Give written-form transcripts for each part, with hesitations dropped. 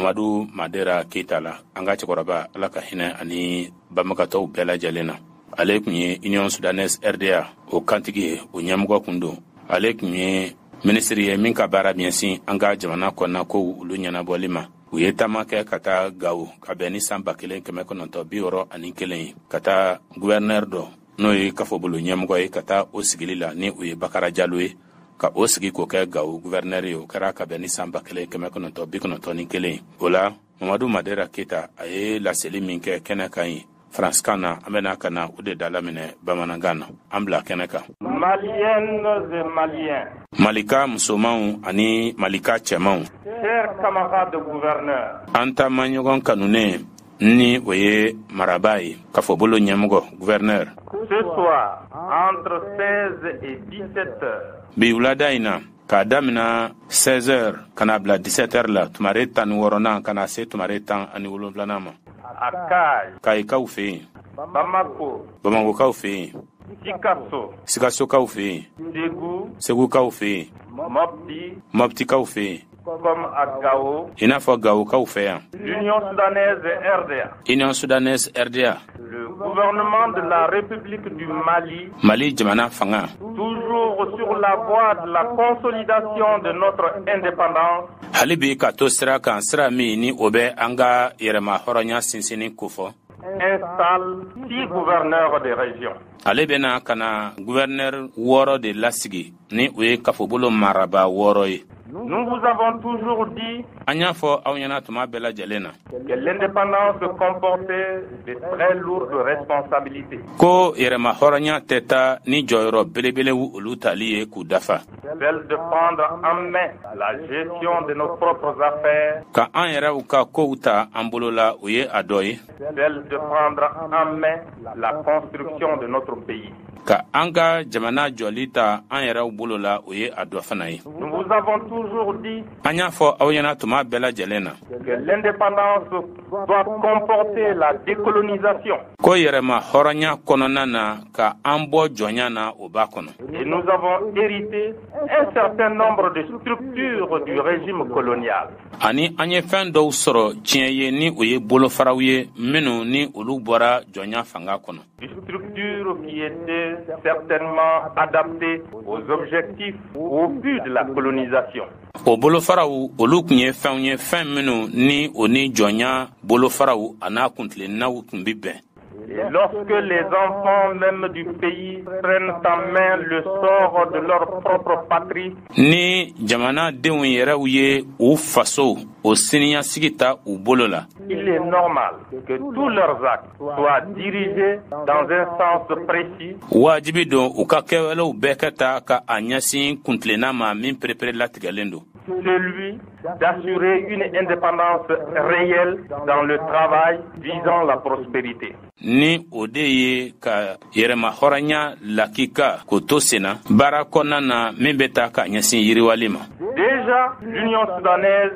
Mamadu Madera Keyita la, an ka cɛkɔrɔba, Ala ka hinɛ ani banbagatɔw bɛɛ lajɛlen na. Ale tun ye Union Soudanaise RDA o kantigi ye, o ɲɛmɔgɔ kun don. Ale tun ye minisiri ye min ka baara ɲɛsin an ka jamana kɔnɔna kow olu ɲɛnabɔli ma. U ye taama kɛ ka taa Gawo ka bɛn ni san 1961 ye, ka taa guvɛrinɛri dɔ, n'o ye kafobolo ɲɛmɔgɔ ye, ka taa o sigili la, ni o ye Bakara Jalo ye, ka o sigi k'o kɛ Gawo guvɛrinɛri ye. O kɛra ka bɛn ni san 1991 ye. O la, Mamadu Madera Keyita, a ye laseli min kɛ kɛnɛ kan ye faransikan na, an bɛna ka na o de dalaminɛ bamanankan na. An bila kɛnɛ kan. Maliennes et Maliens. Malika musomanw ani Malika cɛmanw. Chers camarades gouverneurs. An taamaɲɔgɔn kanunen, ni o ye marabaa ye, kafobolo ɲɛmɔgɔ, gouverneur. Ce soir, entre 16 et 17 heures. Bi wulada in na, k'a damina 16 heures ka na bila 17 heures la, tumare 16nan ka na se tumare 17nan ma. À Kayes. Kayikaw fɛ yen. Bamako. Bamakokaw fɛ yen. Sikasso. Sikasokaw fɛ yen. Ségou. Segukaw fɛ yen. Mopti. Moptikaw fɛ yen. Comme à Gao. I n'a fɔ Gawokaw fɛ yan. L'Union soudanaise RDA. Union soudanaise RDA. Le gouvernement de la République du Mali. Mali jamana fanga. Toujours sur la voie de la consolidation de notre indépendance. Hali bi ka to sira kan, sira min ni o bɛ an ka yɛrɛma hɔrɔnya sinsinni kofɔ. Installe six gouverneurs des régions. Ale bɛna ka na gouverneur wɔɔrɔ de lasigi, ni o ye kafobolo maraba wɔɔrɔ ye. Nous vous avons toujours dit An y'a fɔ aw ɲɛna tuma bɛɛ lajɛlen na que l'indépendance comportait de très lourdes responsabilités. ko yɛrɛma hɔrɔnya tɛ taa ni jɔyɔrɔ belebelew olu tali ye k'u dafa. Celle de prendre en main la gestion de nos propres affaires, Ka an yɛrɛw ka kow ta an bolo la, o ye a dɔ ye. celle de prendre en main la construction de notre pays. Ka an ka jamana jɔli ta an yɛrɛw bolo la, o ye a dɔ fana ye. Nous vous avons toujours dit An y'a fɔ aw ɲɛna tuma bɛɛ lajɛlen na que l'indépendance doit comporter la décolonisation. ko yɛrɛma hɔrɔnya kɔnɔna na, ka an bɔ jɔnya na, o b'a kɔnɔ. Et nous avons hérité un certain nombre de structures du régime colonial. Ani an ye fɛn dɔw sɔrɔ tiɲɛ ye, ni o ye bolofaraw ye minnu ni olu bɔra jɔnya fanga kɔnɔ. Des structures qui étaient certainement adaptées aux objectifs, au but de la colonisation. O bolofaraw olu tun ye fɛnw ye, fɛn minnu ni o ni jɔnya bolofaraw a n'a kuntilennaw tun bi bɛn. Et lorsque les enfants même du pays prennent en main le sort de leur propre patrie, Ni jamanadenw yɛrɛw ye u faso o siniɲasigi ta u bolo la, il est normal que tous leurs actes soient dirigés dans un sens précis, wajibi don u ka kɛwalew bɛɛ kɛ ta ka a ɲɛsin kuntilenna ma min perepere latigɛlen don, celui d'assurer une indépendance réelle dans le travail visant la prospérité. Ni o de ye ka yɛrɛma hɔrɔnya lakika k'o to senna baara kɔnɔna na min bɛ taa ka ɲɛsin yiriwali ma. Déjà, l'Union soudanaise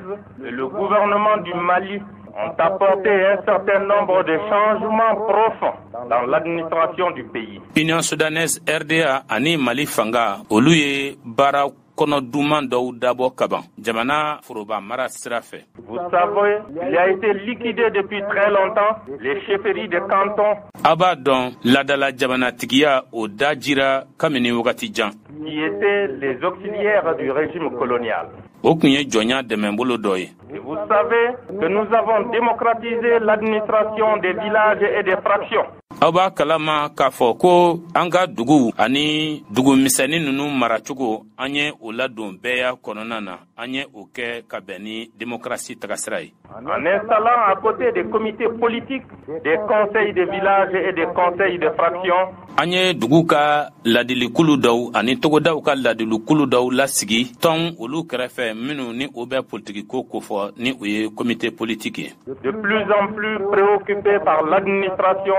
et le gouvernement du Mali ont apporté un certain nombre de changements profonds dans l'administration du pays. Union soudanaise RDA ani Mali fanga, olu ye baara kɔnɔ duman dɔw dabɔ kaban jamana foroba mara sira fɛ. Vous savez, il a été liquidé depuis très longtemps les chefferies de cantons Aw b'a dɔn, ladala jamanatigiya o dajira kabini wagati jan qui étaient les auxiliaires du régime colonial. O tun ye jɔnya dɛmɛbolo dɔ ye. Et vous savez que nous avons démocratisé l'administration des villages et des fractions. Aw b'a kalama k'a fɔ ko an ka duguw ani dugumisɛnnin ninnu maracogo, an ye o ladon bɛɛya kɔnɔna na, an ye o kɛ ka bɛn ni démocratie tagasira ye. En installant à côté des comités politiques, des conseils de village et des conseils de fractions, An ye dugu ka ladilikulu dɔw ani togodaw ka ladilikulu dɔw lasigi tɔn olu kɛrɛfɛ, minnu ni o bɛ politikiko kofɔ, ni o ye comité politique ye. de plus en plus préoccupés par l'administration,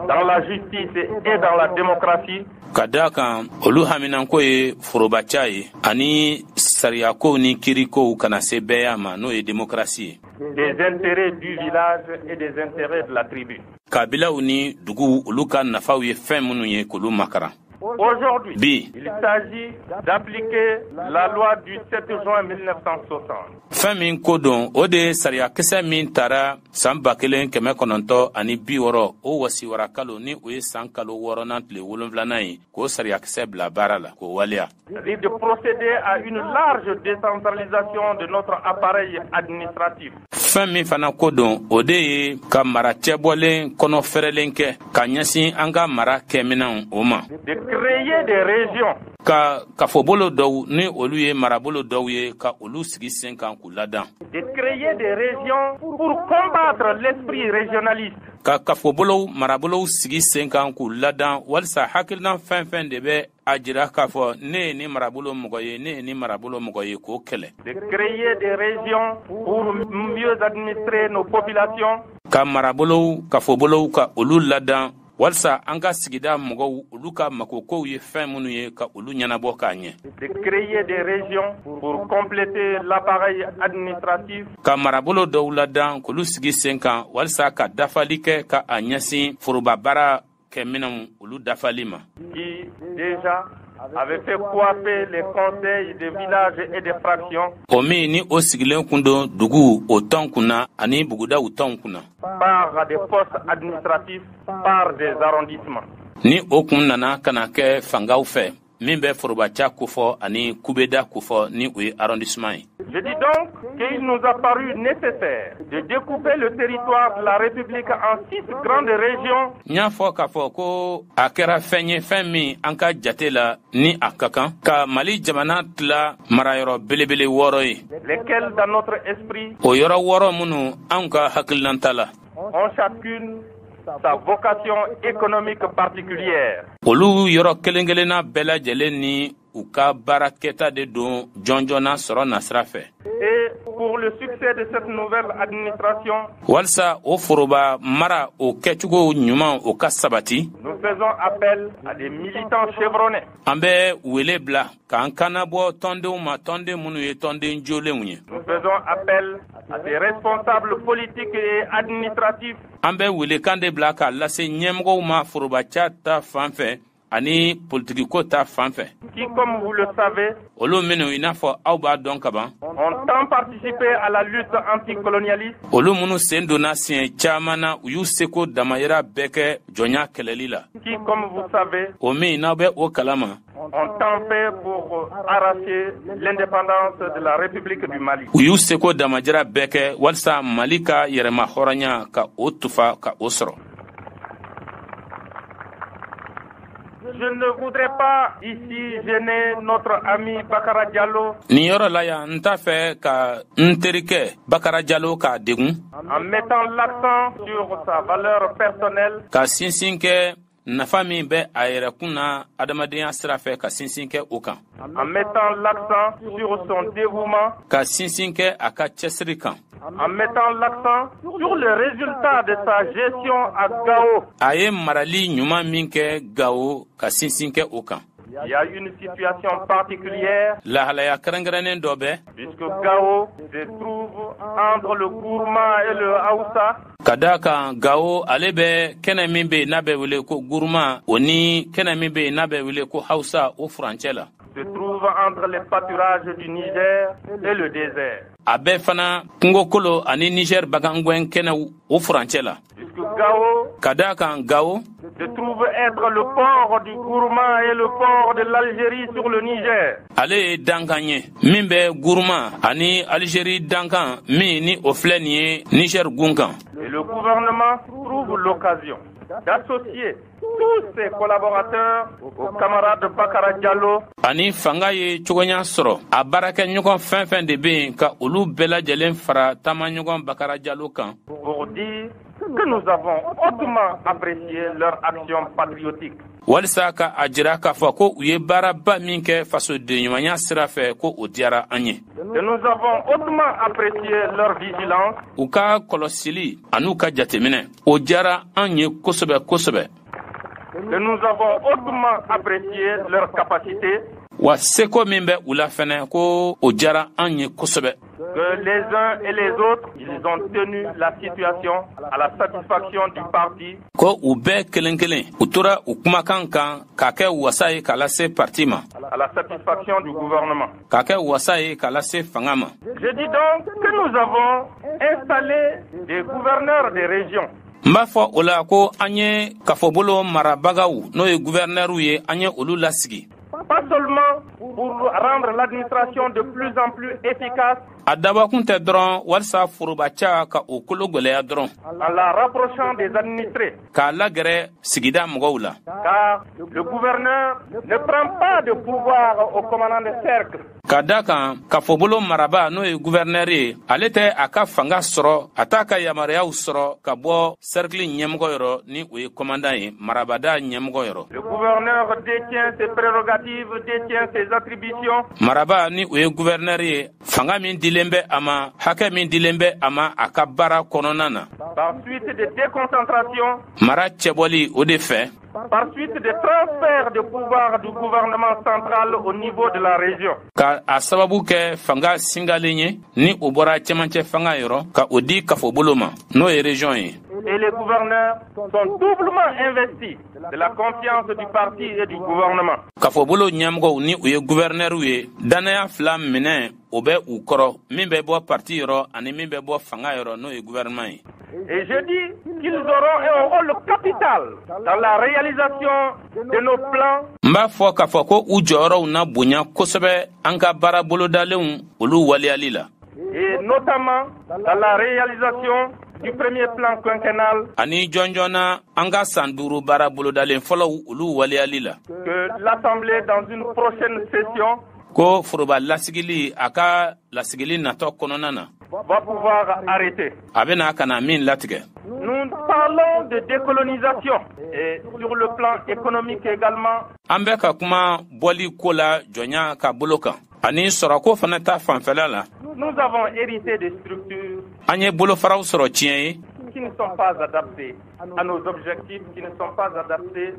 dans la justice et dans la démocratie, Ka da kan olu haminanko ye forobaca ye ani sariyakow ni kirikow kana se bɛɛya ma, n'o ye démocratie ye. des intérêts du village et des intérêts de la tribu. Kabilaw ni duguw olu ka nafaw ye fɛn minnu ye, k'olu makaran. Aujourd'hui, Bi, il s'agit d'appliquer la loi du 7 juin 1960. Fɛn min ko don, o de ye sariyakisɛ min tara san 1960, o wasiwara kalo, ni o ye san kalo 6nan tile 7nan ye, k'o sariyakisɛ bila baara la, k'o waleya. C'est-à-dire de procéder à une large décentralisation de notre appareil administratif. Fɛn min fana ko don, o de ye ka mara cɛbɔlen kɔnɔ fɛrɛlen kɛ ka ɲɛsin an ka mara kɛminɛw o ma. De créer des régions. Ka kafobolo dɔw, ni olu ye marabolo dɔw ye, ka olu sigi sen kan k'u ladan. De créer des régions pour combattre l'esprit régionaliste. Ka kafobolow, marabolow sigi sen kan k'u ladan, walisa hakilina fɛn fɛn de bɛ a jira k'a fɔ ne ye ni marabolo mɔgɔ ye, ne ye ni marabolo mɔgɔ ye, k'o kɛlɛ. De créer des régions pour mieux administrer nos populations. Ka marabolow, kafobolow, ka olu ladan, walisa an ka sigida mɔgɔw, olu ka makokow ye fɛn minnu ye, ka olu ɲɛnabɔ k'a ɲɛ. De créer des régions pour compléter l'appareil administratif. Ka marabolo dɔw ladan, k'olu sigi sen kan, walisa ka dafali kɛ ka a ɲɛsin foroba baara kɛminɛw, olu dafali ma. Qui déjà avait fait coiffer les conseils de villages et des fractions. O min ni o sigilen kun don dugu o tɔn kunna ani bugudaw tɔnw kunna. Par des postes administratifs, par des arrondissements. Ni o kun nana ka na kɛ fangaw fɛ min bɛ forobaca kofɔ ani kubeda kofɔ, ni o ye arrondissement ye. Je dis donc qu'il nous a paru nécessaire de découper le territoire de la République en six grandes régions. N y'a fɔ k'a fɔ ko a kɛra fɛn ye, fɛn min an ka jate la ni a ka kan ka Mali jamana tila marayɔrɔ belebele 6 ye. Lesquelles, dans notre esprit, O yɔrɔ 6 minnu, anw ka hakilinata la, ont chacune sa vocation économique particulière. Olu yɔrɔ kelen kelenna bɛɛ lajɛlen ni u ka baarakɛta de don jɔnjɔnna sɔrɔ nasira fɛ. Et pour le succès de cette nouvelle administration, Walisa o foroba mara o kɛcogo ɲuman, o ka sabati, nous faisons appel à des militants chevronnés, an bɛ wele bila k'an kannabɔ tɔndenw ma, tɔnden minnu ye tɔnden jolenw ye. Nous faisons appel à des responsables politiques et administratifs An bɛ welekan de bila k'a lase ɲɛmɔgɔw ma forobaca ta fan fɛ ani politikiko ta fan fɛ, qui, comme vous le savez, olu minnu, i n'a fɔ aw b'a dɔn kaban, ont tant participé à la lutte anticolonialiste, olu minnu sen donna siɲɛ caman na, u y'u seko damayira bɛɛ kɛ jɔnya kɛlɛli la, qui, comme vous savez, o min n'aw bɛ o kalama, ont tant fait pour arracher l'indépendance de la République du Mali. U y'u seko damajira bɛɛ kɛ walisa Mali ka yɛrɛma hɔrɔnya ka o tufa ka o sɔrɔ. Je ne voudrais pas ici gêner notre ami Bakara Diallo Nin yɔrɔ la yan, n t'a fɛ ka n terikɛ Bakara Jalo k'a degun en mettant l'accent sur sa valeur personnelle, ka sinsin kɛ nafa min bɛ a yɛrɛkun na adamadenya sira fɛ, ka sinsin kɛ o kan, en mettant l'accent sur son dévouement, ka sinsin kɛ a ka cɛsiri kan, en mettant l'accent sur le résultat de sa gestion à Gao. A ye marali ɲuman min kɛ Gawo, ka sinsin kɛ o kan. Il y a une situation particulière Lahalaya kɛrɛnkɛrɛnnen dɔ bɛ, puisque Gao se trouve entre le Gourma et le Haoussa. Ka daa kan Gawo, ale bɛ kɛnɛ min bɛ yen n'a bɛ wele ko Guruma, o ni kɛnɛ min bɛ yen n'a bɛ wele ko Hausa, o furancɛ la. Se trouve entre les pâturages du Niger et le désert. A bɛ fana kungokolo ani Niger bagangɛn kɛnɛw, o furancɛ la. Puisque Gao Ka daa kan Gawo se trouve être le port du Gourma et le port de l'Algérie sur le Niger. Ale ye dankan ye min bɛ Guruma ani Alizeri dankan min ni o filɛ nin ye Niger gun kan. Et le gouvernement trouve l'occasion d'associer tous ses collaborateurs au camarade Bakara Diallo Ani fanga ye cogoya sɔrɔ, a baarakɛɲɔgɔn fɛn fɛn de bɛ yen, ka olu bɛɛ lajɛlen fara taamaɲɔgɔn Bakara Jalo kan, pour dire que nous avons hautement apprécié leur action patriotique. Walisa ka a jira k'a fɔ ko u ye baaraba min kɛ fasodenɲumanya sira fɛ, ko o diyara an ye. Que nous avons hautement apprécié leur vigilance. U ka kɔlɔsili an'u ka jateminɛ, o diyara an ye kosɛbɛ kosɛbɛ. Que nous avons hautement apprécié leur capacité. Wa seko min bɛ u la fɛnɛ, ko o diyara an ye kosɛbɛ. Que les uns et les autres, ils ont tenu la situation à la satisfaction du parti. Ko u bɛɛ kelen kelen, u tora u kumakan kan k'a kɛ wasa ye k'a lase parti ma. À la satisfaction du gouvernement. K'a kɛ wasa ye k'a lase fanga ma. Je dis donc que nous avons installé des gouverneurs des régions. N b'a fɔ o la ko an ye kafobolo marabagaw, n'o ye guvɛrnɛriw ye, an ye olu lasigi. Pas seulement pour rendre l'administration de plus en plus efficace. A dabɔkun tɛ dɔrɔn walisa forobaca ka o kolo gwɛlɛya dɔrɔn. En la rapprochant des administrés. K'a lagɛrɛ sigida mɔgɔw la. Car le gouverneur ne prend pas de pouvoir au commandant de cercle. Ka da kan kafobolo maraba, n'o ye guvɛrnɛri ye, ale tɛ a ka fanga sɔrɔ, a t'a ka yamaruyaw sɔrɔ ka bɔ sɛrikili ɲɛmɔgɔ yɔrɔ, ni o ye kɔmandan ye, marabada ɲɛmɔgɔ yɔrɔ. Le gouverneur détient ses prérogatives, détient ses attributions. Maraba, ni o ye guvɛrnɛri ye, fanga min dilen bɛ a ma, hakɛ min dilen bɛ a ma a ka baara kɔnɔna na. Par suite de déconcentration. Mara cɛbɔli o de fɛ. Par suite de transfert de pouvoir du gouvernement central au niveau de la région. Ka a sababu kɛ fanga singalen ye, ni o bɔra cɛmancɛ fanga yɔrɔ ka o di kafobolo ma, n'o ye région ye. Et les gouverneurs sont doublement investis de la confiance du parti et du gouvernement. Kafobolo ɲɛmɔgɔw, ni u ye guvɛrnɛriw ye, dannaya fila minɛ o bɛ u kɔrɔ, min bɛ bɔ parti yɔrɔ ani min bɛ bɔ fanga yɔrɔ, n'o ye gouvernement ye. Et je dis qu'ils auront un rôle capital dans la réalisation de nos plans. N b'a fɔ k'a fɔ ko u jɔyɔrɔw na bonya kosɛbɛ an ka baara bolodalenw, olu waleyali la. Et notamment dans la réalisation du premier plan quinquennal. Ani jɔnjɔn na an ka san 5 baara bolodalen fɔlɔw, olu waleyali la. Que l'Assemblée, dans une prochaine session, ko foroba lasigili, a ka lasigili natɔ kɔnɔna na, va pouvoir arrêter. A bɛna ka na min latigɛ. Nous parlons de décolonisation et sur le plan économique également. An bɛ ka kuma bɔli ko la jɔnya ka bolo kan ani sɔrɔko fana ta fanfɛla la. Nous avons hérité des structures An ye bolofaraw sɔrɔ tiɲɛ ye qui ne sont pas adaptées à nos objectifs, qui ne sont pas adaptées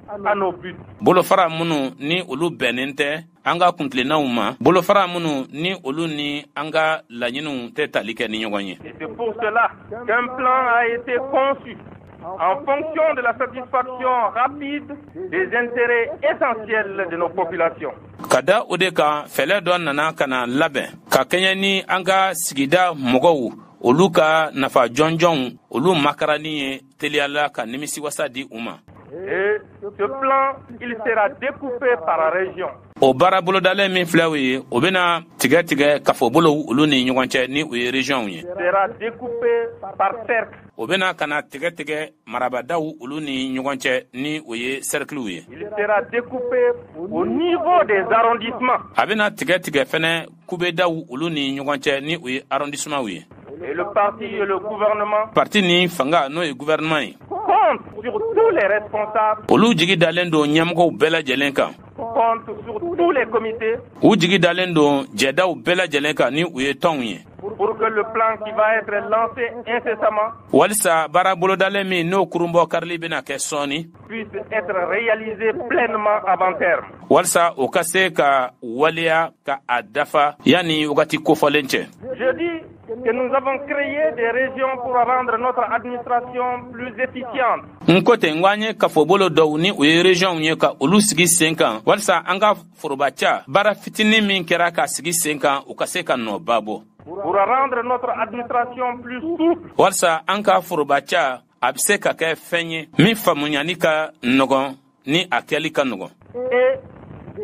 à nos buts. Bolofara minnu ni olu bɛnnen tɛ an ka kuntilennaw ma, bolofara minnu ni olu ni an ka laɲiniw tɛ tali kɛ ni ɲɔgɔn ye. Et c'est pour cela qu'un plan a été conçu en fonction de la satisfaction rapide des intérêts essentiels de nos populations. Ka da o de kan, fɛlɛ dɔ nana ka na labɛn ka kɛɲɛ ni an ka sigida mɔgɔw, olu ka nafa jɔnjɔnw, olu makarani ye teliyala ka nimisiwasa di u ma. Et ce plan, il sera découpé par région. O baara bolodalen min filɛ, o ye, o bɛna tigɛ tigɛ kafobolow olu ni ɲɔgɔn cɛ, ni o ye régionw ye. Sera découpé par cercle. O bɛna ka na tigɛ tigɛ marabadaw olu ni ɲɔgɔn cɛ, ni o ye cerclew ye. Il sera découpé au niveau des arrondissements. A bɛna tigɛ tigɛ fɛnɛ kubedaw olu ni ɲɔgɔn cɛ, ni o ye arrondissementw ye. Et le parti et le gouvernement Parti ni fanga, n'o ye gouvernement ye, comptent sur tous les responsables, olu jigi dalen don ɲɛmɔgɔw bɛɛ lajɛlen kan, comptent sur tous les comités u jigi dalen don jɛdaw bɛɛ lajɛlen kan, ni u ye tɔnw ye, pour que le plan qui va être lancé incessamment walisa baara bolodalen min n'o kurunbɔ karili bɛna kɛ sɔɔni, puisse être réalisé pleinement avant terme. walisa o ka se ka waleya ka a dafa yanni wagati kofɔlen cɛ. Je dis que nous avons créé des régions pour rendre notre administration plus efficiente. N ko ten ko an ye kafobolo dɔw, ni o ye régionw ye, ka olu sigi sen kan walisa an ka forobaca baara fitinin min kɛra ka sigi sen kan, u ka se ka nɔba bɔ. Pour rendre notre administration plus souple. Walisa an ka forobaca a bɛ se ka kɛ fɛn ye min faamuyali ka nɔgɔn, ni a kɛli ka nɔgɔn. Et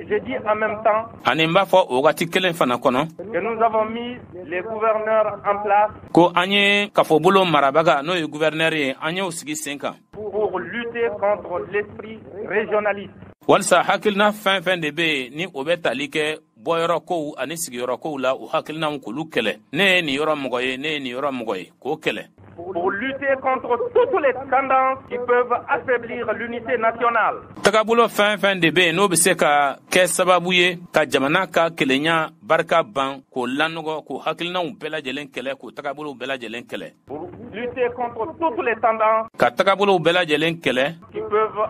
je dis en même temps Ani n b'a fɔ o wagati kelen fana kɔnɔ que nous avons mis les gouverneurs en place ko an ye kafobolo marabaga, n'o ye gouverneur ye, an y'o sigi sen kan pour lutter contre l'esprit régionaliste. walisa hakilina fɛn fɛn de bɛ yen, ni o bɛ tali kɛ bɔyɔrɔ kow ani sigiyɔrɔ kow la, o hakilinaw, k'olu kɛlɛ, ne ye nin yɔrɔ mɔgɔ ye, ne ye nin yɔrɔ mɔgɔ ye, k'o kɛlɛ. Pour lutter contre toutes les tendances qui peuvent affaiblir l'unité nationale. Tagabolo fɛn fɛn de bɛ yen, n'o bɛ se ka kɛ sababu ye ka jamana ka kelenya barika ban, k'o lanɔgɔ, k'o hakilinaw bɛɛ lajɛlen kɛlɛ, k'o tagabolow bɛɛ lajɛlen kɛlɛ. Pour lutter contre toutes les tendances Ka tagabolow bɛɛ lajɛlen kɛlɛ qui peuvent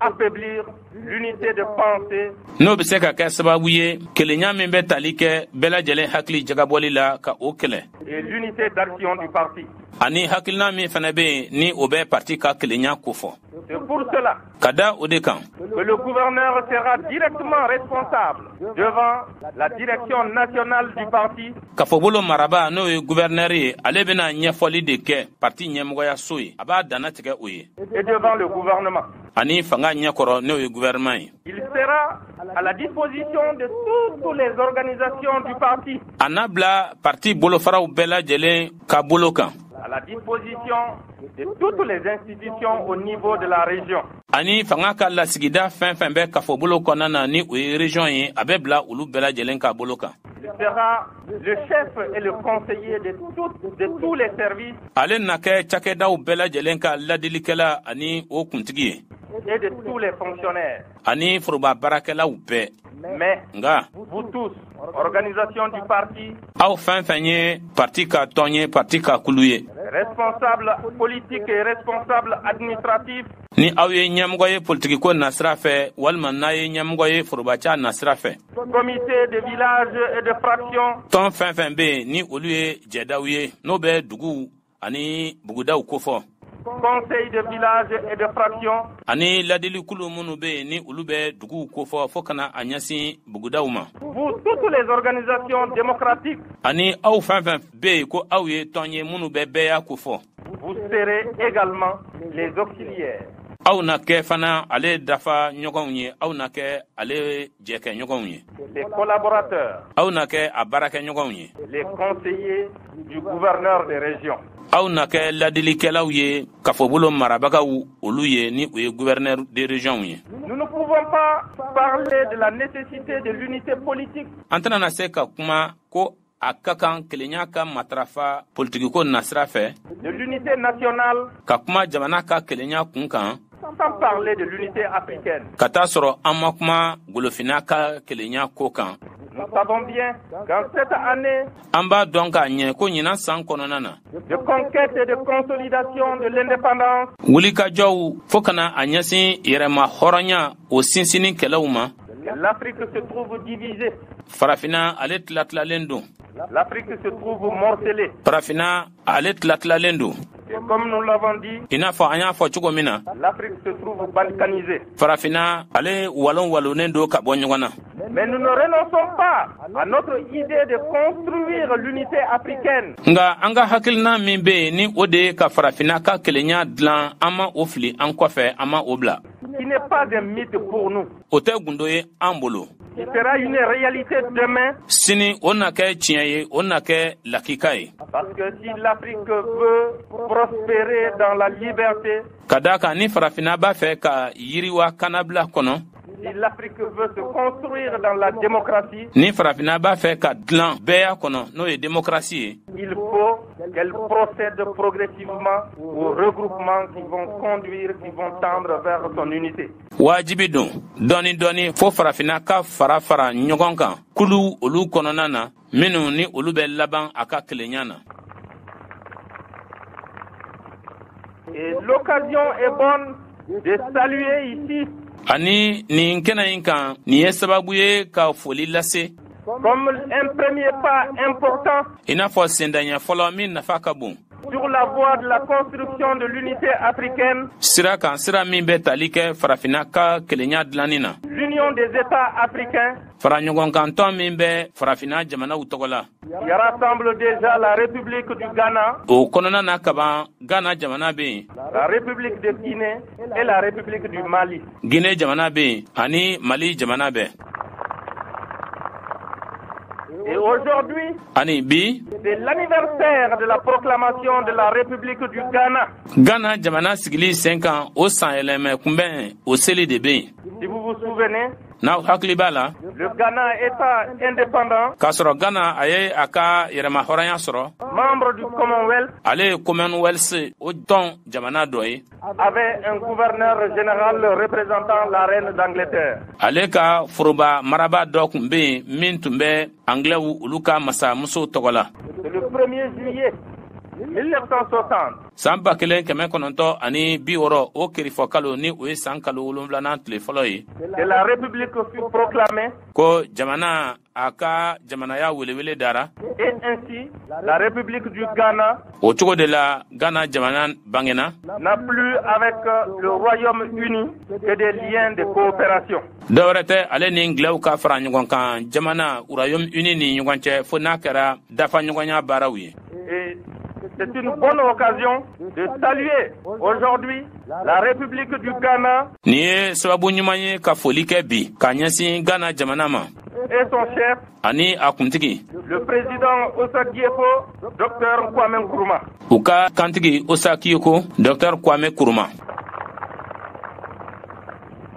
affaiblir l'unité de pensée. N'o bɛ se ka kɛ sababu ye kelenya min bɛ tali kɛ bɛɛ lajɛlen hakili jagabɔli la ka o kɛlɛ. Et l'unité d'action du parti. Ani hakilina min fana bɛ yen ni o bɛ parti ka kelenya kofɔ. C'est pour cela Ka da o de kan que le gouverneur sera directement responsable devant la direction nationale du parti Kafobolo maraba, n'o ye gouverneur ye, ale bɛna ɲɛfɔli de kɛ parti ɲɛmɔgɔyaso ye, a b'a dannatigɛ o ye et devant le gouvernement. ani fanga ɲɛkɔrɔ, n'o ye gouvernement ye. Il sera à la disposition de toutes les organisations du parti, A n'a bila parti bolofaraw bɛɛ lajɛlen ka bolo kan, à la disposition de toutes les institutions au niveau de la région. ani fanga ka lasigida fɛn fɛn bɛ kafobolo kɔnɔna na, ni o ye région ye, a bɛ bila olu bɛɛ lajɛlen ka bolo kan. Il sera le chef et le conseiller de tous les services Ale na kɛ cakɛdaw bɛɛ lajɛlen ka ladilikɛla ani o kuntigi ye et de tous les fonctionnaires. ani foroba baarakɛlaw bɛɛ. Mais Nka vous tous, organisation du parti, aw fɛn fɛn ye parti ka tɔn ye, parti ka kulu ye, responsables politiques et responsables administratifs, ni aw ye ɲɛmɔgɔ ye politikiko nasira fɛ walima n'a ye ɲɛmɔgɔ ye forobaca nasira fɛ, comités de village et de fractions, tɔn fɛn fɛn bɛ yen ni olu ye jɛdaw ye, n'o bɛ duguw ani bugudaw kofɔ, conseils de village et de fractions, ani ladilikulu minnu bɛ yen ni olu bɛ duguw kofɔ fo kana a ɲɛsin bugudaw ma, vous, toutes les organisations démocratiques, ani aw fɛn fɛn bɛ yen ko aw ye tɔn ye minnu bɛ bɛɛya kofɔ, vous serez également les auxiliaires, aw na kɛ fana ale dafa ɲɔgɔnw ye, aw na kɛ ale jɛkɛ ɲɔgɔnw ye, les collaborateurs, aw na kɛ a baarakɛ ɲɔgɔnw ye, les conseillers du gouverneur des régions. Aw na kɛ ladilikɛlaw ye kafobolo marabagaw olu ye, ni o ye gouverneur de région ye. Nous ne pouvons pas parler de la nécessité de l'unité politique An tɛna na se ka kuma ko a ka kan kelenya ka matarafa politikiko nasira fɛ, de l'unité nationale ka kuma jamana ka kelenya kun kan, sans parler de l'unité africaine. ka taa sɔrɔ an ma kuma golofinna ka kelenya ko kan. Nous savons bien qu'en cette année An b'a dɔn k'a ɲɛ ko ɲinan san kɔnɔna na de conquête et de consolidation de l'indépendance, wulikajɔw fo kana a ɲɛsin yɛrɛma hɔrɔnya o sinsinni kɛlɛw ma, l'Afrique se trouve divisée, Farafinna ale tilatilalen don, l'Afrique se trouve morcelée. Farafinna ale tilatilalen don. Et comme nous l'avons dit, I n'a fɔ an y'a fɔ cogo min na, l'Afrique se trouve balkanisée. Farafinna ale walon walonnen don ka bɔ ɲɔgɔn na. Mais nous ne renonçons pas à notre idée de construire l'unité africaine. Nga an ka hakilina min bɛ yen, ni o de ye ka farafinna ka kelenya dilan, an ma o fili an kɔfɛ, an ma o bila. Qui n'est pas un mythe pour nous, O tɛ gundo ye an bolo. Qui sera une réalité demain, Sini o na kɛ tiɲɛ ye, o na kɛ lakika ye. Parce que si l'Afrique veut prospérer dans la liberté, Ka daa kan ni farafinna b'a fɛ ka yiriwa kannabila kɔnɔ, si l'Afrique veut se construire dans la démocratie, ni farafinna b'a fɛ ka dilan bɛɛya kɔnɔ, n'o ye démocratie ye, il faut qu'elle procède progressivement aux regroupements qui vont conduire, qui vont tendre vers son unité. Wajibi don dɔɔni dɔɔni fo farafinna ka fara fara ɲɔgɔn kan kulu olu kɔnɔna na minnu ni olu bɛ laban a ka kelenya na. Et l'occasion est bonne de saluer ici, Ani nin kɛnɛ in kan, nin ye sababu ye ka foli lase comme un premier pas important i n'a fɔ sendaɲɛ fɔlɔ min nafa ka bon sur la voie de la construction de l'unité africaine, sira kan, sira min bɛ tali kɛ farafinna ka kelenya dilanni na, l'Union des États africains fara ɲɔgɔnkantɔn min bɛ farafinna jamanaw tɔgɔ la, qui rassemble déjà la République du Ghana, o kɔnɔna na kaban Ghana jamana bɛ yen, la République de Guinée et la République du Mali. Guinée jamana bɛ yen ani Mali jamana bɛ. Et aujourd'hui, Ani bi, c'est l'anniversaire de la proclamation de la République du Ghana. Ghana jamana sigili sen kan, o san yɛlɛmɛ kunbɛn o seli de bɛ yen. Si vous vous souvenez, N'aw hakili b'a la, le Ghana, État indépendant, k'a sɔrɔ Ghana a ye a ka yɛrɛma hɔrɔnya sɔrɔ, membre du Commonwealth, ale ye Commonwealth o tɔn jamana dɔ ye, avait un gouverneur général représentant la reine d'Angleterre. Ale ka foroba maraba dɔ tun bɛ yen min tun bɛ Anglɛw olu ka masamuso tɔgɔ la. C'est le 1er juillet 1960. San 1960 o kerifɔ kalo, ni o ye san kalo 7nan tile fɔlɔ ye, Que la République fut proclamée. ko jamana a ka jamanaya welewele dara. Et ainsi, la République du Ghana O cogo de la, Ghana jamana bangena n'a plus avec le Royaume-Uni que des liens de coopération. Dɔwɛrɛ tɛ ale ni ngilɛw ka fara ɲɔgɔn kan jamana Royaume-Uni ni ɲɔgɔn cɛ, fo n'a kɛra dafa ɲɔgɔnya baaraw ye. Et c'est une bonne occasion de saluer aujourd'hui la République du Ghana Nin ye sababu ɲuman ye ka foli kɛ bi ka ɲɛsin Ghana jamana ma et son chef, ani a kuntigi, le président Osagyefo, Dr Kwame Nkrumah. U ka kantigi Osagyefo, Dr Kwame Nkrumah.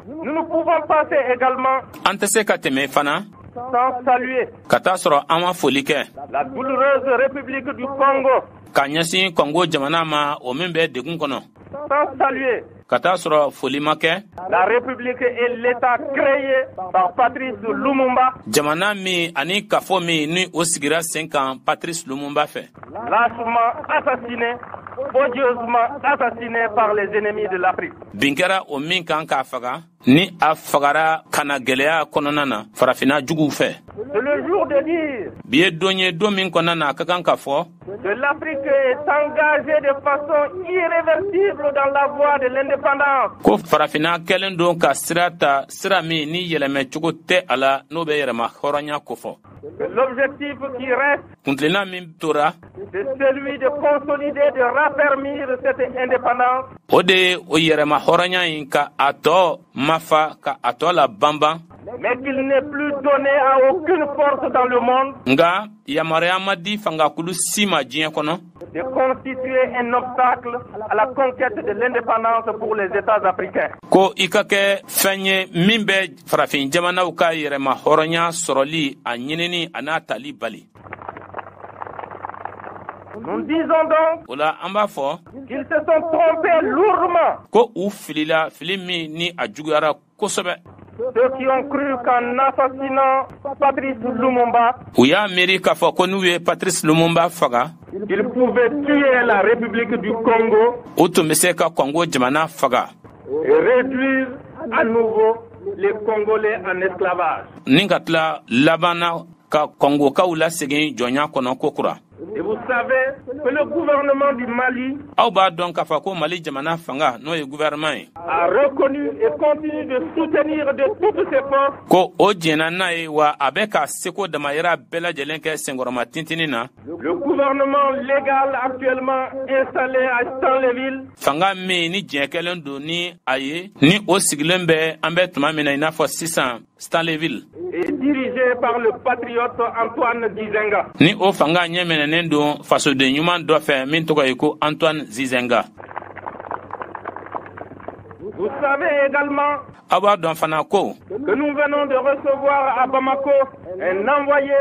Nous ne pouvons passer également An tɛ se ka tɛmɛ fana sans saluer ka taa sɔrɔ an ma foli kɛ la douloureuse République du Congo, ka ɲɛsin Kɔngo jamana ma, o min bɛ degun kɔnɔ, sans saluer ka taa sɔrɔ foli ma kɛ la République et l'État créé par Patrice Lumumba, jamana min ani kafo min ni o sigira sen kan Patrice Lumumba fɛ, lâchement assassiné, odieusement assassiné par les ennemis de l'Afrique. Bin kɛra o min kan k'a faga, ni a fagara ka na gwɛlɛya kɔnɔna na farafinna juguw fɛ. C'est le jour de dire Bi ye don ye, don min kɔnɔna na a ka kan ka fɔ que l'Afrique est engagée de façon irréversible dans la voie de l'indépendance. ko farafinna kɛlen don ka sira ta, sira min ni yɛlɛmɛcogo tɛ a la, n'o bɛ yɛrɛma hɔrɔnya kofɔ. Que l'objectif qui reste, Kuntilenna min tora, c'est celui de consolider, de raffermir cette indépendance o de ye o yɛrɛma hɔrɔnya in ka a tɔ mafa, ka a tɔ la banban, mais qu'il n'est plus donné à aucune force dans le monde nga yamaruya ma di fangakulu si ma diɲɛ kɔnɔ de constituer un obstacle à la conquête de l'indépendance pour les États africains. ko i ka kɛ fɛn ye min bɛ farafin jamanaw ka yɛrɛma hɔrɔnya sɔrɔli a ɲinini a n'a tali bali. Nous disons donc O la, an b'a fɔ qu'ils se sont trompés lourdement, ko u filila fili min ni a juguyara kosɛbɛ, ceux qui ont cru qu'en assassinant Patrice Lumumba, u y'a miiri k'a fɔ ko n'u ye Patrice Lumumba faga, ils pouvaient tuer la République du Congo u tun bɛ se ka Kɔngo jamana faga et réduire à nouveau les Congolais en esclavage. ni ka tila laban na ka Kɔngokaw lasegin jɔnya kɔnɔ kokura. Et vous savez que le gouvernement du Mali Aw b'a dɔn k'a fɔ ko Mali jamana fanga, n'o ye gouvernement ye, a reconnu et continue de soutenir de toutes ses forces ko o jɛnna n'a ye, wa a bɛ ka seko damayira bɛɛ lajɛlen kɛ senkɔrɔma tintinin na le gouvernement légal actuellement installé à Stanleyville fanga min ni diɲɛ kɛlen don ni a ye, ni o sigilen bɛ an bɛ tuma min na i n'a fɔ sisan Stanleyville, et dirigé par le patriote Antoine Gizenga. ni o fanga ɲɛminɛnen don fasoden ɲuman dɔ fɛ min tɔgɔ ye ko Antoine Gizenga. Vous savez également Aw b'a dɔn fana ko que nous venons de recevoir à Bamako un envoyé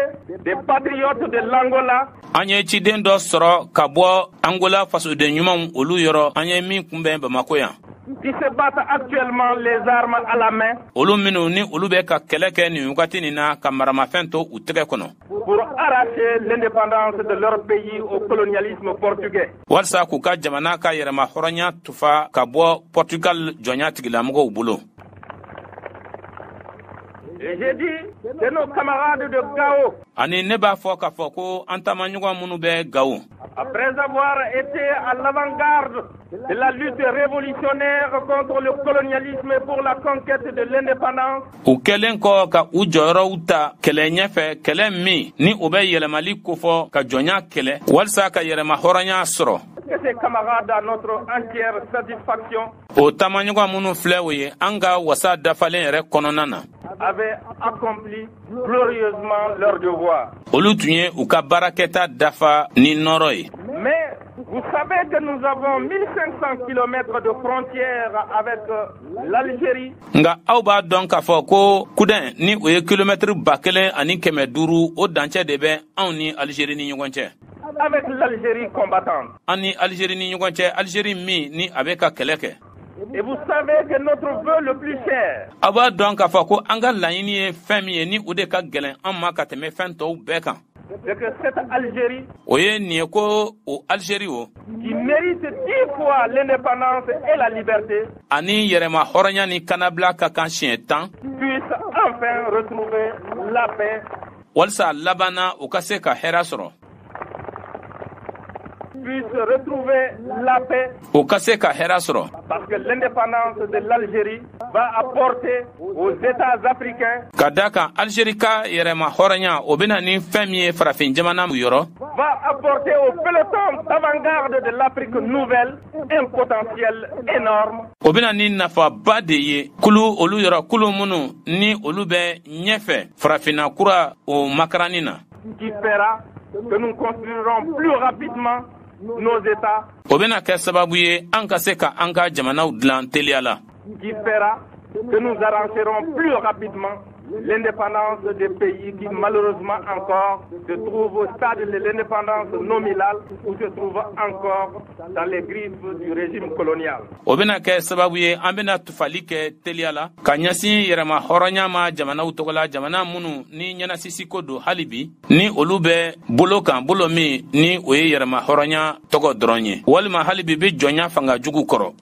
des patriotes de l'Angola an ye ciden dɔ sɔrɔ ka bɔ Angola fasoden ɲumanw olu yɔrɔ, an ye min kunbɛn Bamako yan, qui se battent actuellement les armes à la main olu minnu ni olu bɛ ka kɛlɛ kɛ nin wagati nin na ka maramafɛn to u tɛgɛ kɔnɔ pour arracher l'indépendance de leur pays au colonialisme portugais. walasa k'u ka jamana ka yɛrɛma hɔrɔnya tufa ka bɔ Portugal jɔnya tigilamɔgɔw bolo. Et j'ai dit que nos camarades de Gao, Ani ne b'a fɔ k'a fɔ ko an taamaɲɔgɔn minnu bɛ Gawo, après avoir été à l'avant-garde de la lutte révolutionnaire contre le colonialisme et pour la conquête de l'indépendance, u kɛlen kɔ ka u jɔyɔrɔw ta kɛlɛ ɲɛfɛ, kɛlɛ min ni o bɛ yɛlɛmali kofɔ ka jɔnya kɛlɛ walisa ka yɛrɛma hɔrɔnya sɔrɔ, que ces camarades, à notre entière satisfaction, o taamaɲɔgɔn minnu filɛ, o ye an ka wasa dafalen yɛrɛ kɔnɔna na, avaient accompli glorieusement leur devoir. olu tun ye u ka baarakɛta dafa ni nɔrɔ ye. Mais vous savez que nous avons 1500 km de frontières avec l'Algérie, Nga aw b'a dɔn k'a fɔ ko kudɛn ni o ye kilomɛtiri 1500, o dancɛ de bɛ anw ni Alizeri ni ɲɔgɔn cɛ. Avec l'Algérie combattante. An ni Alizeri ni ɲɔgɔn cɛ, Alizeri min ni a bɛ ka kɛlɛ kɛ. Et vous savez que notre vœu le plus cher, Aw b'a dɔn k'a fɔ ko an ka laɲini ye fɛn min ye, ni o de ka gɛlɛn an ma ka tɛmɛ fɛn tɔw bɛɛ kan, C'est que cette Algérie, o ye nin ye ko o Algérie o, qui mérite 10 fois l'indépendance et la liberté, ani yɛrɛma hɔrɔnya ni kanabila ka kan siɲɛ 10, puisse enfin retrouver la paix, walisa labanna u ka se ka hɛrɛ sɔrɔ, puisse retrouver la paix, u ka se ka hɛrɛ sɔrɔ, parce que l'indépendance de l'Algérie va apporter aux États africains, ka da kan Algérie ka yɛrɛma hɔrɔnya o bɛna ni fɛn min ye farafin jamana yɔrɔ, va apporter au peloton d'avant-garde de l'Afrique nouvelle un potentiel énorme, o bɛna ni nafaba de ye kulu olu yɔrɔ, kulu minnu ni olu bɛ ɲɛfɛ farafinna kura o makaranni na, qui fera que nous construirons plus rapidement nos États, o bɛna kɛ sababu ye an ka se ka an ka jamanaw dilan teliya la, qui fera que nous arrangerons plus rapidement l'indépendance des pays qui malheureusement encore se trouvent au stade de l'indépendance nominale ou se trouvent encore dans les griffes du régime colonial. O bɛna kɛ sababu ye an bɛna tufali kɛ teliya la ka ɲɛsin yɛrɛma hɔrɔnya ma jamanaw tɔgɔ la, jamana minnu ni ɲɛnasisi ko don hali bi, ni olu bɛ bolo kan, bolo min ni o ye yɛrɛma hɔrɔnya tɔgɔ dɔrɔn ye, walima hali bi bɛ jɔnya fanga jugu kɔrɔ.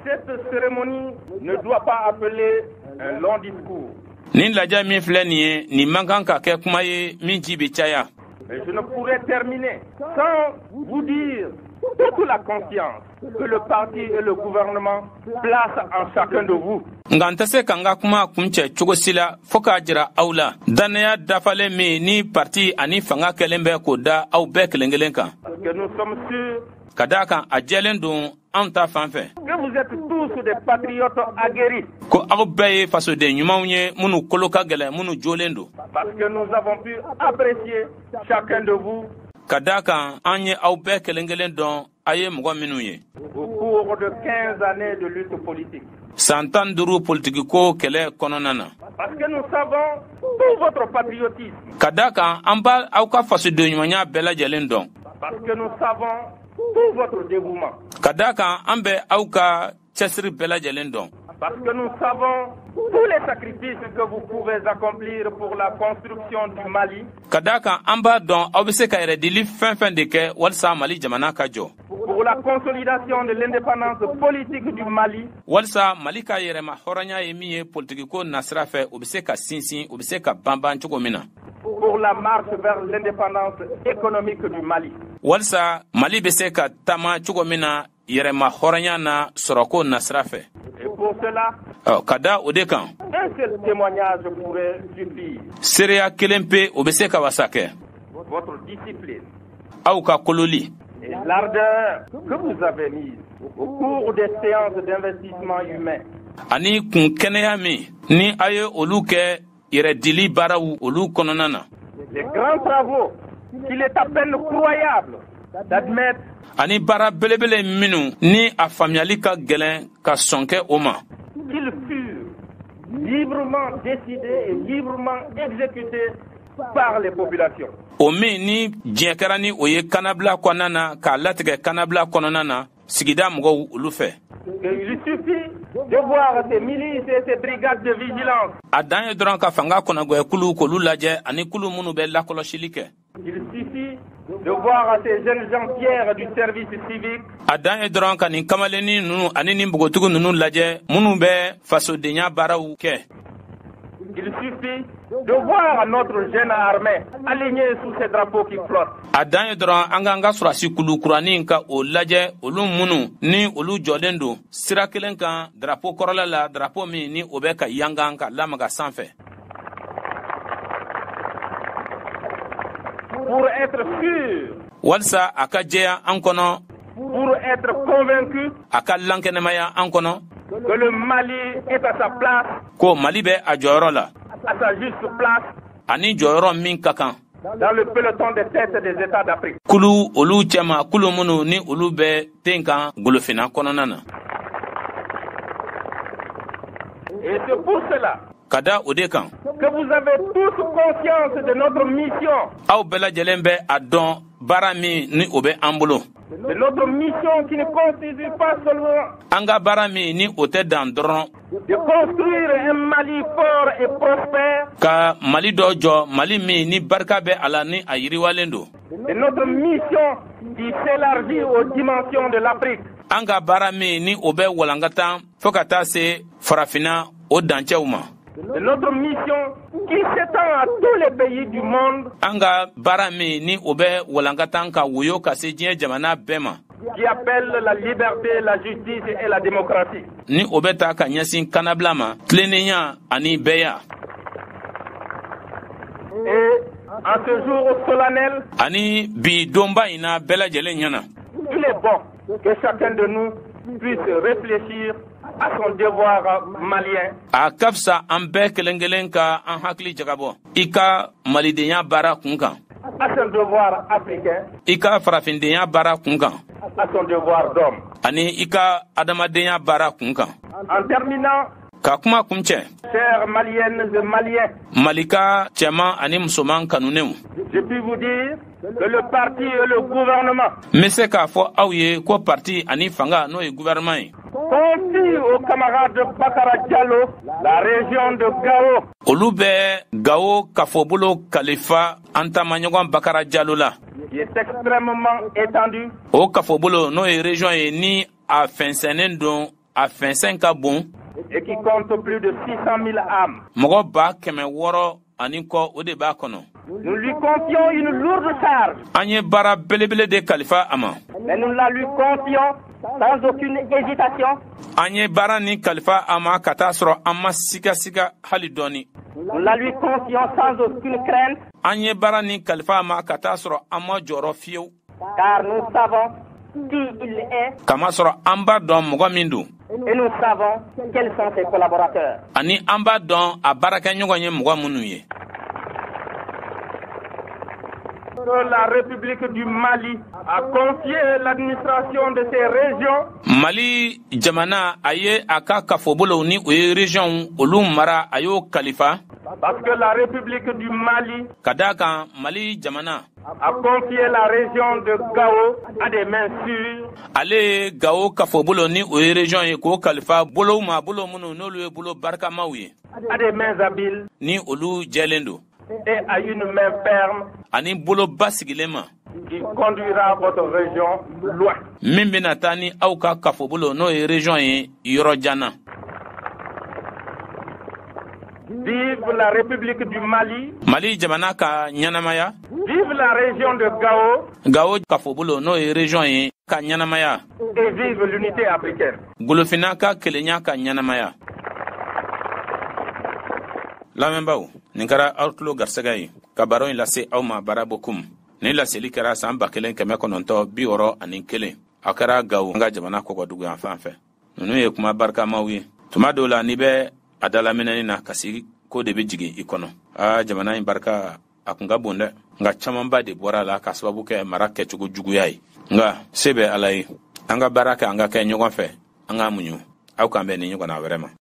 Cette cérémonie ne doit pas appeler un long discours. Nin lajɛ min filɛ nin ye, nin man kan ka kɛ kuma ye min ji bɛ caya. Mais je ne pourrais terminer sans vous dire toute la confiance que le parti et le gouvernement placent en chacun de vous. Nka n tɛ se ka n ka kuma kuncɛ cogo si la fɔɔ k'a jira aw la dannaya dafalen min ni parti ani fanga kɛlen bɛ k'o da aw bɛɛ kelen kelen kan. Parce que nous sommes sûrs ka d'a kan a jɛlen don anw ta fan fɛ que vous êtes tous des patriotes aguerris. ko aw bɛɛ ye fasoden ɲumanw ye minnu kolo ka gɛlɛn, minnu jolen don. Parce que nous avons pu apprécier chacun de vous ka d'a kan an ye aw bɛɛ kelen kelen dɔn a ye mɔgɔ minnu ye au cours de 15 années de lutte politique. san 15 politikiko kɛlɛ kɔnɔna na. Parce que nous savons tout votre patriotisme. Ka d'a kan an b'a aw ka fasoden ɲumanya bɛɛ lajɛlen dɔn. Parce que nous savons tout votre dévouement. Ka d'a kan an bɛ aw ka cɛsiri bɛɛ lajɛlen dɔn. Parce que nous savons tous les sacrifices que vous pouvez accomplir pour la construction du Mali. Ka d'a kan an b'a dɔn aw bɛ se ka yɛrɛdili fɛn fɛn de kɛ walisa Mali jamana ka jɔ, pour la consolidation de l'indépendance politique du Mali, walisa Mali ka yɛrɛma hɔrɔnya ye min ye politikiko nasira fɛ, o bɛ se ka sinsin, o bɛ se ka banban cogo min na, pour la marche vers l'indépendance économique du Mali. walisa Mali bɛ se ka taama cogo min na yɛrɛma hɔrɔnya na sɔrɔko nasira fɛ. Et pour cela, Ɔ, ka da o de kan, un seul témoignage pourrait suffire. seereya kelen pe o bɛ se ka wasa kɛ. Votre discipline Aw ka kololi et l'ardeur que vous avez mise au cours des séances d'investissement humain ani kun kɛnɛya min ni a ye olu kɛ yɛrɛdili baaraw olu kɔnɔna na, les grands travaux qu'il est à peine croyable d'admettre ani baara belebele minnu ni a faamuyali ka gɛlɛn ka sɔn kɛ o ma, qu'ils furent librement décidés et librement exécutés par les populations. o min ni diɲɛ kɛra ni o ye kannabila kɔnɔna na, k'a latigɛ kannabila kɔnɔna na sigida mɔgɔw olu fɛ. Il suffit de voir ces milices et ces brigades de vigilance. A dan ye dɔrɔn ka fanga kɔnɔgwɛ k'olu lajɛ ani kulu minnu bɛ lakɔlɔsili kɛ. Il suffit de voir ces jeunes gens fiers du service civique. A dan ye dɔrɔn ka nin kamalennin ninnu ani nin npogotigi ninnu lajɛ minnu bɛ fasodenya baaraw kɛ. Il suffit de voir notre jeune armée alignée sous ces drapeaux qui flottent. A dan ye dɔrɔn an k'an ka sɔrɔsi kulu kuranin ka o lajɛ, olu minnu ni olu jɔlen don sira kelen kan darapo kɔrɔla la, darapo min ni o bɛ ka yangan ka lamaga sanfɛ. Pour être sûr, walisa a ka jɛya an kɔnɔ, pour être convaincu a ka lankɛnɛmaya an kɔnɔ que le Mali est à sa place, ko Mali bɛ a jɔyɔrɔ la, à sa juste place ani jɔyɔrɔ min ka kan dans le peloton des têtes des États d'Afrique. kulu olu cɛma, kulu minnu ni olu bɛ ten kan golofinna kɔnɔna na. Et c'est pour cela Ka da o de kan que vous avez tous conscience de notre mission aw bɛɛ lajɛlen bɛ a dɔn baara min ni o bɛ an bolo. De notre mission qui ne consiste pas seulement An ka baara min ni o tɛ dan dɔrɔn de construire un Mali fort et prospère, ka Mali dɔ jɔ, Mali min ni barika bɛ a la, ni a yiriwalen don. De notre mission qui s'élargit aux dimensions de l'Afrique, An ka baara min ni o bɛ walankatan fɔɔ ka taa se Farafinna o dancɛw ma. De notre mission qui s'étend à tous les pays du monde, An ka baara min ni o bɛ walankatan ka woyo ka se diɲɛ jamana bɛɛ ma, qui appelle la liberté, la justice et la démocratie. ni o bɛ ta ka ɲɛsin kannabila ma, tilennenya ani bɛɛya. Et en ce jour solennel, Ani bi donba in na, bɛɛ lajɛlen ɲɛna, il est bon que chacun de nous puisse réfléchir à son devoir malien, a ka fisa an bɛɛ kelen kelen ka an hakili jagabɔ i ka malidenya baara kun kan, à son devoir africain, i ka farafindenya baara kun kan, à son devoir d'homme. ani i ka adamadenya baara kun kan. En terminant, Ka kuma kun cɛ, chers Maliennes et Maliens, Malika cɛman ani musoman kanunenw, je puis vous dire que le parti et le gouvernement n bɛ se k'a fɔ aw ye ko parti ani fanga, n'o ye gouvernement ye, confient au camarade Bakara Diallo la région de Gao olu bɛ Gawo kafobolo kalifa an taamaɲɔgɔn Bakara Jalo la, qui est extrêmement étendue, O kafobolo, n'o ye région ye, ni a fɛnsɛnnen don, a fɛnsɛn ka bon, et qui compte plus de 600 000 âmes. Mɔgɔ 600,000 ani kɔ, o de b'a kɔnɔ. Nous lui confions une lourde charge, An ye baara belebele de kalifa a ma. mais nous la lui confions sans aucune hésitation. An ye baara ni kalifa a ma ka taa sɔrɔ an ma sigasiga hali dɔɔni. Nous la lui confions sans aucune crainte, An ye baara ni kalifa a ma ka taa sɔrɔ an ma jɔrɔ fiyewu, car nous savons qui il est Kamasɔrɔ an b'a dɔn mɔgɔ min don, et nous savons quels sont ses collaborateurs. ani an b'a dɔn a baarakɛɲɔgɔn ye mɔgɔ minnu ye. Que la République du Mali a confié l'administration de ces régions Mali jamana, a ye a ka kafobolow, ni o ye région, olu mara, a y'o kalifa, parce que la République du Mali ka daa kan Mali jamana a confié la région de Gao à des mains sûres, ale ye Gawo kafobolo, ni o ye région ye, k'o kalifa bolow ma, bolo minnu n'olu ye bolo barikamaw ye, à des mains habiles ni olu jɛlen don, et à une main ferme ani bolo basigilen ma, qui conduira votre région loin. min bɛna taa ni aw ka kafobolo, n'o ye région ye, yɔrɔ jan na. Vive la République du Mali, Mali jamana ka ɲɛnamaya, vive la région de Gao Gawo kafobolo, n'o ye région ye, ka ɲɛnamaya, et vive l'unité africaine. Golofinna ka kelenya ka ɲɛnamaya. Lamɛnbaw, nin kɛra aw tulo garisɛgɛ ye ka baro in lase aw ma. Barabokum ni laseli kɛra saan 1961, a kɛra Gawo, an ka jamana kɔkɔdugu yan fan fɛ. Ninnu ye kuma barikamaw ye. Tuma dɔw la, n'i bɛ a dalaminɛni na, kasi ko de bɛ jigin i kɔnɔ. Aa, jamana in barika a kun ka bon dɛ, nka camanba de bɔra a la ka sababu kɛ mara kɛcogo juguya ye. Nka se bɛ Ala ye. An ka baara kɛ, an ka kɛ ɲɔgɔn fɛ, an k'an muɲu. Aw k'an bɛn ni ɲɔgɔnna wɛrɛ ma.